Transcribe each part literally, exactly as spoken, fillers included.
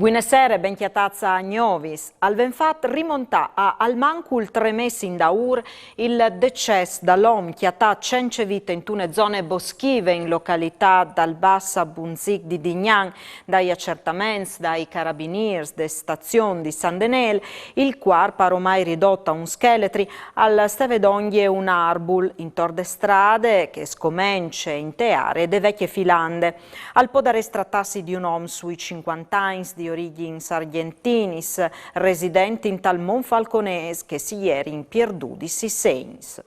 Buine sere, ben cjatâts a Gnovis. Al ven fat rimontâ a almancul trê mês indaûr il decès dal om cjatât cence vite intune zone boschive in localitât dal Bas Abunzic di Dignan. Dai acertaments dai carabinîrs de stazion di San Denêl, il cuarp al è ormai ridot a un scheletri. Al steve dongje un arbul intor de strade che scomence inte aree de Vecje Filande. Al podarès tratâsi di un om sui cincuante agns di origjins argjentinis, resident intal Monfalconês, che si jerin pierdudis i segns.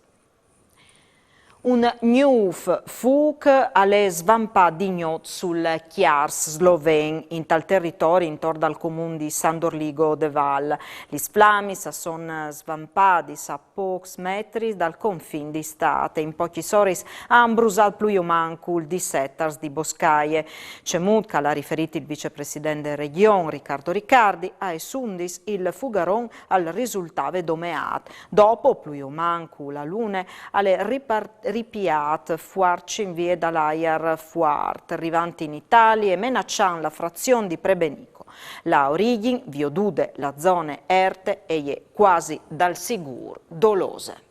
Un gnûf fûc al è svampât di gnot sul Cjars sloven, intal teritori intor dal comun di San Dorligo de Val. Lis flamis a son svampadis a pôcs metris dal confin di stât e in pocjis oris a àn brusât plui o mancul dîs etars di boscaie. Cemût che al à riferît il vicepresident de Regjon, Riccardo Riccardi, aes undis il fugaron al risultave domeât. Dopo, plui o mancul a la une, al è ripar-, ripiât fuarç in vie dal aiar fuart, rivant in Italie e menaçant la frazion di Prebenico. La origjin, viodude la zone erte, e je cuasi dal sigûr dolose.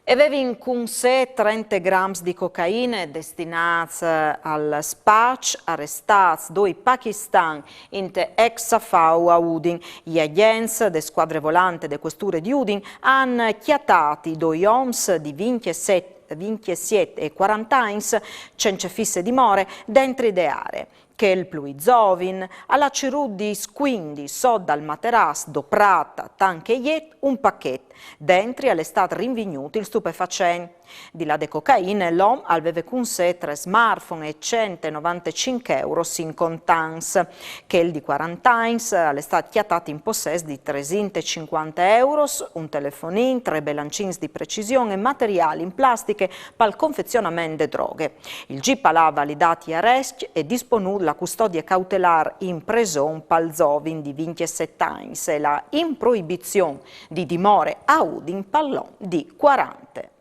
E vevin cun se trente grams di cocaine destinâts al spaç, arestâts doi pakistans inte ex Safau a Udin. I agjents de scuadre volante de cuesture di Udin a àn cjatât i doi oms di vincjesîs vincjesîs e cuarante agns, cence fisse dimore, dentri de aree. Chel plui zovin al à cirût di scuindi sot dal materàs doprât a tanche jet un pachet. Dentri al è stât rinvignût il stupefacent. Di là de cocaine, l'om al veve cun se trê smartphone e cent e novantecinc euros in contants. Chel di cuarante agns al è stât cjatât in possès di tresinte e cincuante euros, un telefonin, trê belancins di precision e materiâl in plastiche pal confezionament de droghe. Il gip al à validât i arescj e disponût la custodie cautelâr in preson pal zovin di vincjesîs agns e la improibizion di dimore a Udin pal om di cuarante.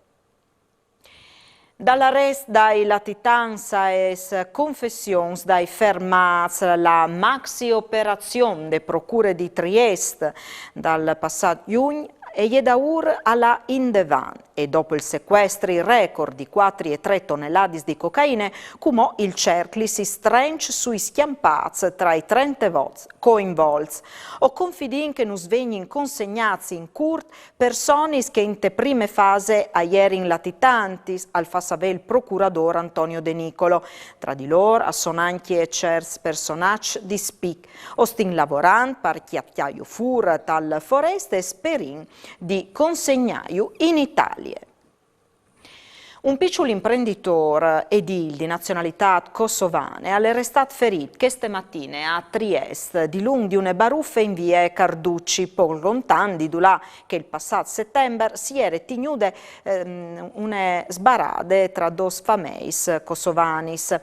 Dal arest dai latitants aes confessions dai fermâts, la maxi-operazion de procure di Triest dal passât Jugn e je daûr a lâ indevant e, dopo il secuestri record di cuatri e trê toneladis di cocaine, cumò il cercli si strenç sui scjampâts tra i trente vots coinvolts. O confidìn che nus vegnin consegnâts in curt personis che inte prime fase a jerin latitantis, al fâs savê il procuradôr Antonio De Nicolo. Tra di lôr a son ancje cierts personaçs di spic. O stin lavorant par cjatâju fûr tal forest e sperìn di consegnâju in Italie. Un piçul imprenditôr edîl di nazionalitât kosovane al è restât ferît cheste matine a Triest, dilunc di une barufe in vie Carducci, pôc lontan di dulà che il passât setembar si jere tignude, ehm, une sbarade tra dôs fameis kosovanis.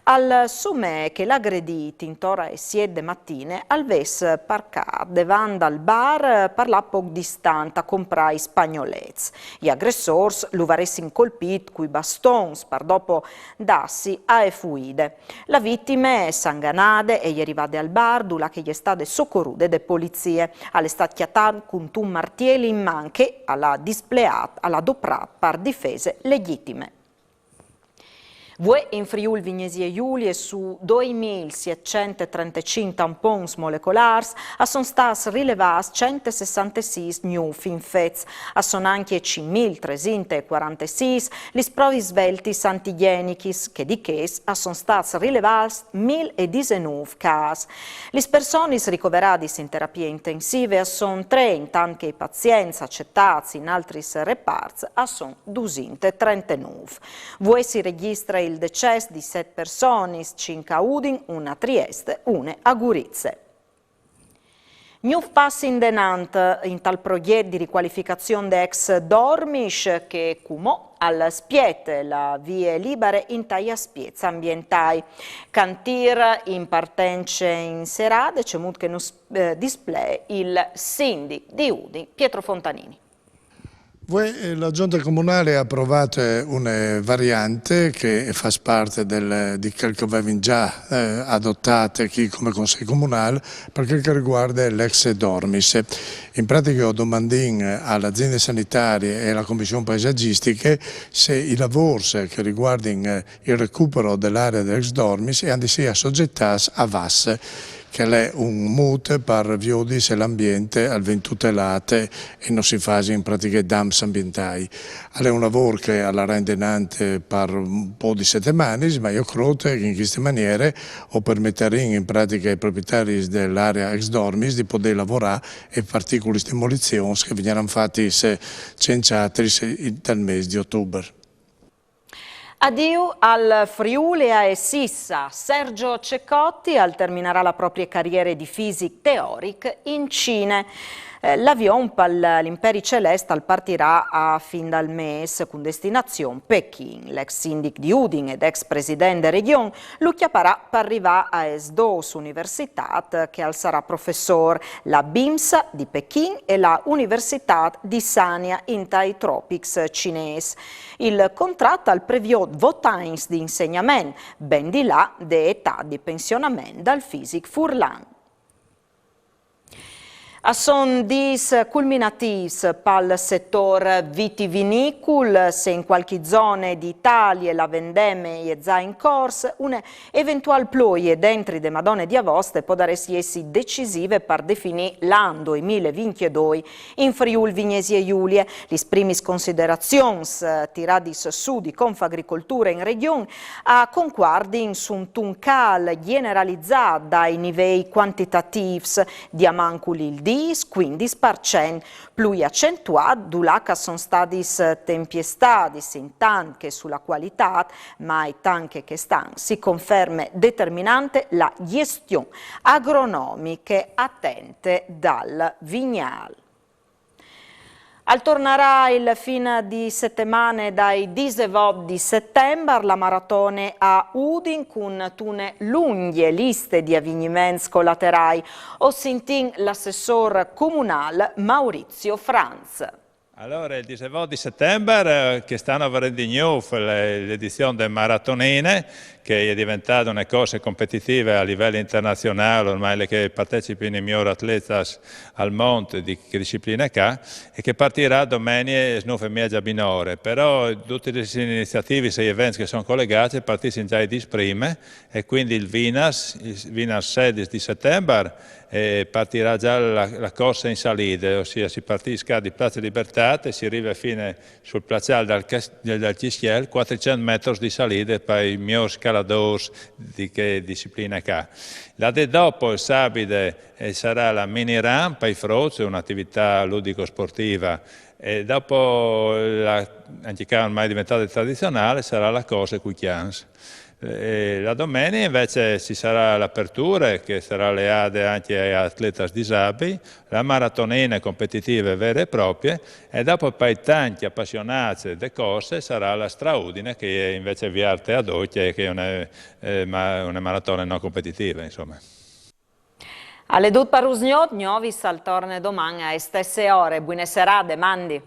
Al somee che l'agredît intor aes siet de matine al ves parcât devant dal bar, par lâ pôc distant a comprâ i spagnolets. I agressôrs lu varessin colpît cui bastons, par dopo dâsi ae fuide. La vitime, sanganade, e je rivade al bar, dulà che e je stade socorude de polizie. Al è stât cjatât cuntun martieli in man che al à displeât, al à doprât par difese legjitime. Vuê in Friûl Vignesie Julie su doi mil sietcent e trentecinc tampons molecolârs a son stâts rilevâts cent e sessantesîs gnûfs infets, a son ancje cinc mil tresinte e cuarantesîs lis provis sveltis antigjenichis, che di chês a son stâts rilevâts mil e disenûf câs. Lis personis ricoveradis in terapie intensive a son trê, intant che i pazients acetâts in altris reparts a son dusinte e trentenûf. Vuê si regjistre il decès di set personis, cinc a Udin, une a Triest, une a Gurize. Gnûf pas indenant intal progjet di ricualificazion de ex Dormish che cumò al spiete la vie libare intai aspiets ambientai. Cantîr in partence in serade, cemût che nus, eh, displee il sindi di Udin, Pietro Fontanini. Vuê, eh, la Gjonte comunâl e à aprovât, eh, une variante che e fâs part del, di chel che o vevin za, eh, adotât chi come Consei comunâl, par chel che al rivuarde l'ex Dormis. In pratiche o domandìn a la aziende sanitarie e a la Comission paesagjistiche se i lavôrs che al rivuardin, eh, il recupero de la aree de l'ex Dormis e àn di sei assogjetâts a VAS, che al è un mût par viodi se l'ambient al ven tutelât e no si fasin in pratiche dams ambientâi. Al è un lavôr che al larà indenant par un pôc di setemanis, ma jo crôt che in cheste maniere o permetarìn in pratiche ai proprietaris de la aree ex Dormis di podê lavorâ e partî cu lis demolizions che a vignaran fatis, eh, cence altris, eh, dal mês di Otubar. Adiu al Friûl e ae Sissa. Sergio Ceccotti al terminarà la proprie cariere di fisic teoric in Cine. Eh, l'avion pal l'Imperi Celest al partirà a fin dal mês cun destinazion Pechin. L'ex sindic di Udin ed ex president de Regjon lu cjaparà par rivâ aes dôs universitâts che al sarà professôr, la BIMSA di Pechin e la Universitât di Sanya intai tropics cinês. Il contrat al previôt vot agns di insegnament, ben di là de etât di pensionament dal fisic furlan. A son dîs culminatîfs pal setôr vitivinicul. Se in cualchi zone di Italie la vendeme e je za in cors, une eventuâl ploie dentri de Madone di Avost e podarès jessi decisive par definî l'an doi mil e vincjedoi in Friûl Vignesie Julie. Lis primis considerazions, eh, tiradis sù di Confagricolture in Regjon a concuardin suntun câl gjeneralizât dai nivei cuantitatîfs, di a mancul il dîs, cuindis par cent, plui accentuât dulà che a son stadis tempiestadis, intant che su la cualitât, mai tant che chest an, si conferme determinante la gjestion agronomiche atente dal vignâl. Al tornarà il fin di setemane dai disevot di setembar la maratone a Udin cuntune lungje liste di avigniments colaterais. O sintìn l'assessôr comunâl Maurizio Franz. Alore, il disevot di setembar, eh, chest an o varìn di gnûf la, la edizion de maratonine, che e je deventade une corse competitive a livel internazionâl, ormai le che partecipin i miôrs atletas al mont di chê discipline ca, e che a partirà domenie aes nûf e mieze a Binore. Però dutis lis iniziativis e i events che a son colegâts a partissin za i dîs prime, e cuindi il vinars, il vinars sedis di setembar, eh, a partirà za la, la corse in salide, ossia si partìs ca di Place Libertât e si rive fin sul plaçâl dal Cjascj-, dal Cjascjel, cuatricent metris di salide pai miôrs scaladôrs di chê discipline ca. La dì dopo, il sabide, eh, e sarà la mini run pai fruts, une ativitât ludico-sportive, e dopo la, ancje ca ormai deventade tradizionâl, e sarà la corse cui cjans. Eh, la domenie invezit ci sarà la aperture, che e sarà leade ancje ai atletas disabii, la maratonine competitive vere e proprie, e dopo pai tancj apassionâts de corse e sarà la Straudine, che e je invezit vierte a ducj, che e je une, eh, ma-, une maratone no competitive, insome. Al è dut par usgnot, Gnovis al torne doman ae stesse ore. Buine serade, mandi.